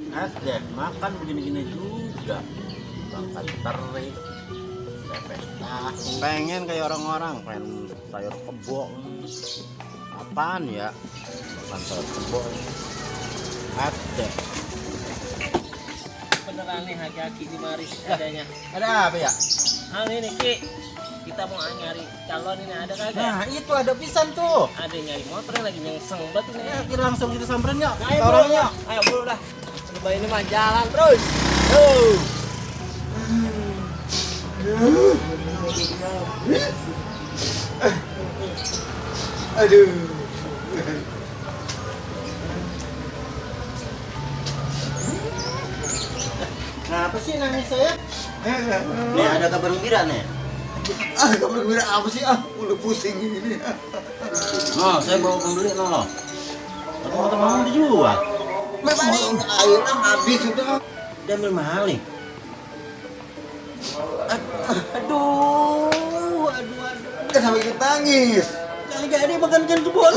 Ada makan begini-gini juga. Makan teri, pepes tahu. Pengen kayak orang-orang, pengen sayur kebo. Apaan ya? Makan sayur kebo. Ada. Beneran nih haki-haki di Maris adanya. Ada apa ya? Hal ini Ki, kita mau nyari calon ini ada kagak? Nah itu ada pisan tuh. Ada yang nyari motor lagi nyengseng banget ini. Ya, kita langsung kita samperin ya. Ayo bro, Orangnya. ayo bro dah. Coba ini mah jalan terus. Aduh. Nah, apa sih nangis saya? Nih ada kabar gembira nih. Kabar gembira apa sih? Udah pusing ini. Oh, saya bawa pembeli no. Motor kamu dijual. Memang airnya habis sudah. Dia ambil mahal nih. Aduh. Sampai kita nangis. Kali jadi makan kan jebol.